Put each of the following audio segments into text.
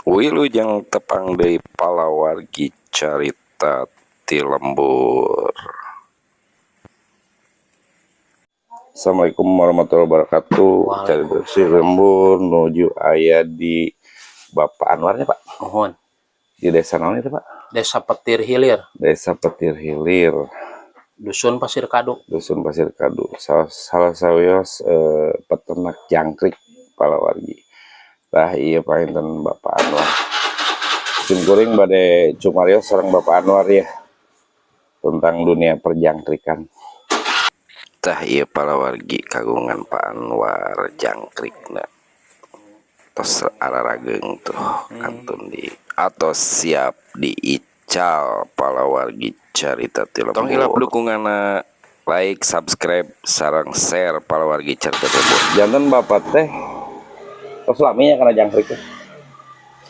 Wilujeng tepang deui, palawargi Carita ti Lembur. Assalamualaikum warahmatullahi wabarakatuh. Carita ti Lembur nuju aya di Bapak Anwarnya, Pak. Muhun. Di desa naon itu, Pak? Desa Petir Hilir. Desa Petir Hilir. Dusun Pasir Kadu. Dusun Pasir Kadu. Salah salah sawios peternak jangkrik, palawargi. Tah, iya, panginten Bapak Anwar. Sim kuring bade cumarios sareng Bapak Anwar ya tentang dunia perjangkrikan. Tah, iya, palawargi, kagungan Pak Anwar jangkrikna. Tos ararageung tuh, kantun di atau siap diical, palawargi Carita ti Lembur. Tong hilap dukunganna, like, subscribe, sareng share, palawargi Carita ti Lembur. Janten Bapak teh tos lami nya kana jangkrik teh?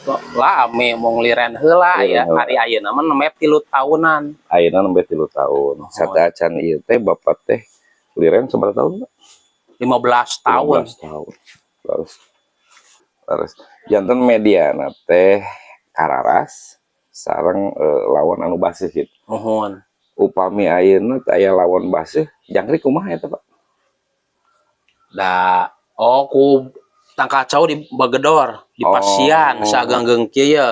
Kok lami, mung liren heula ya. Liren heula. Ari ayeuna mah nembe 3 tahunan. Ayeuna nembe 3 tahun. Sateuacan ieu teh Bapak teh liren sabaraha tahun, Pak? 15 tahun. 15 tahun. Terus terus janten mediana teh kararas sareng lawon anu baseuh gitu. Muhun. Upami ayeuna teh aya lawon baseuh, jangkrik kumaha eta, Pak? Da oh, ku tangkal cau di bagedor, di pasian sageunggeung kieu ye.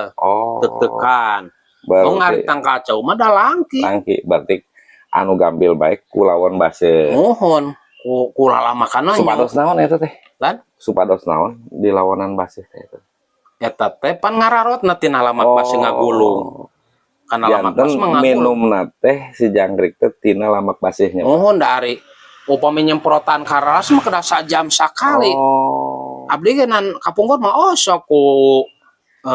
Tek-tekan. Oh, Berarti ari tangkal cau mah da langki. Langki, berarti anu gampil bae ku lawon baseuh. Muhun. Ku lalamakanna. Supados naon eta teh? Lan? Supados naon di lawonan baseuh teh eta? Eta teh pan ngararotna tina lamak baseuh ngagulung. Kana lamak Janten baseuh mah ngagulung. Minumna teh si jangkrik teh tina lamak baseuhnya, Pak. Muhun, da ari upami nyemprotan kararas mah kedah sajam sakali. Abdi ge nan kapungkur mah osok ku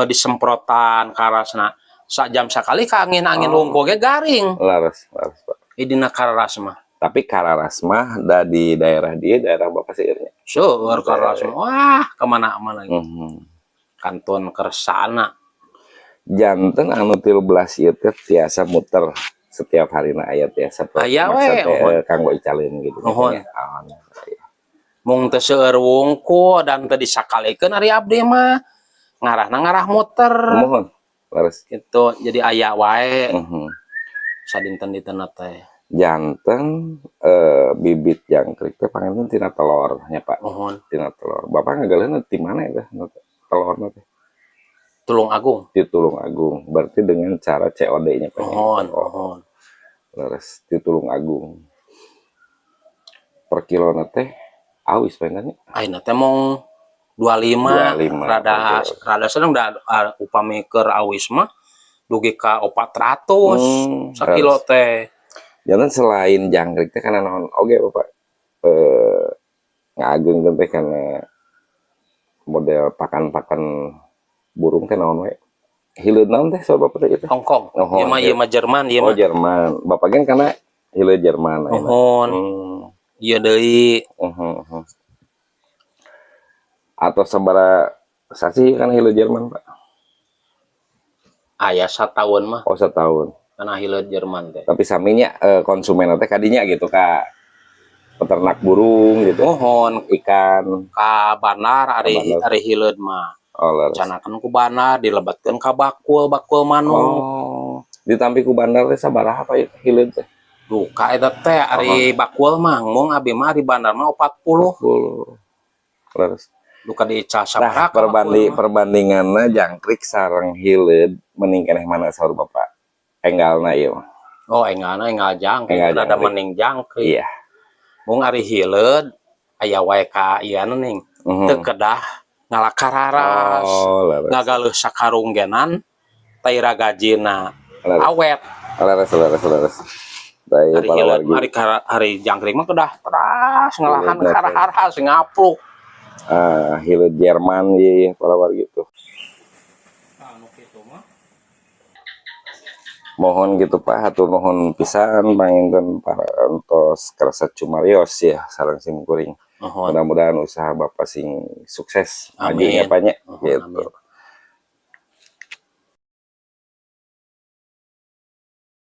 disemprotan karasna sajam sakali ka angin-angin wungkul ge garing. Laras, laras, Pak. Dina kararas mah. Tapi kararas mah da di daerah dia, daerah Bapak seueurnya. Seueur kararas mah. Wah, kemana-mana gitu. Kantun kersana. Janten anu 13 ieu teh tiasa muter setiap harina aya tiasa Aya maksa we, teh, muhun. Kanggo icaleun gitu. Muhun. Ya. Alhamdulillah. Mung teu seueur wungkul dan teu disakalikeun ari abdi mah. Ngarahna ngarah muter. Muhun. Leres. Gitu. Jadi aya wae sadinten-dintenna teh. Janten bibit jangkrik teh panginten tina telur nya, Pak? Muhun. Tina telur. Bapak ngagaleuna di mana ya telurna teh? Tulung Agung. Di Tulung Agung. Berarti dengan cara COD-nya, Pak, ya? Muhun, Oh, muhun. Leres, di Tulung Agung. Per kilo teh awis pengennya. Ayeuna teh mung 25, 25, rada oke. rada seneng da upami keur awis mah dugi ka 400 sakilo teh. Janten selain jangkrik teh kana naon oge, Bapak? Ngaagengkeun teh kana model pakan-pakan burung teh naon we? Hileud naon teh soal Bapak teh itu? Hongkong. Oh, Ieu mah ieu mah Jerman ieu Oh, mah. Jerman. Bapak gen kana hileud Jerman ayeuna. Muhun. Ieu deui. Atau sabaraha sasih kan hileud Jerman, Pak? Aya sataun mah. Oh, setahun. Kana hileud Jerman teh. Tapi saminya konsumen teh kadinya gitu ka peternak burung gitu. Muhun. Ikan. Ka bandar ari Ka bandar. Ari hileud mah. Oh, leres. Canakan ku bandar dilebatkeun ka bakul, bakul manuk. Oh, ditampi ku bandar teh sabaraha, Pak, hileud teh? Duka eta teh ari bakul mah, mung abi mah ari bandar mah 40. 40. Leres. Duka diical Nah, sabaraha ka bakul mah. Perbandinganna jangkrik sareng hileud mending keneh mana saur Bapak? Enggalna ieu mah. Oh, enggalna enggal jangkrik, Enggal rada jangkrik. Mending jangkrik. Iya. Mung ari hileud aya wae ka ieu ning. Teu kedah ngala kararas. Oh, leres. Ngagaleuh sakarung genan taira gajina Leres. Awet. Leres, leres, leres. Dari Ari para hileud wargi. Ari ari jangkrik mah kedah teras ngalahan Hileud teh. Kararas ngapluk. Ah, hileud Jerman ieu para wargi tuh. Anu kitu mah. Mohon gitu, Pak, hatur nuhun pisan panginten parantos kersa cumarios ya sareng sim kuring. Muhun. Mudah-mudahan usaha Bapak sing sukses Amin. majunya, Pak, nya Muhun, gitu. Amin.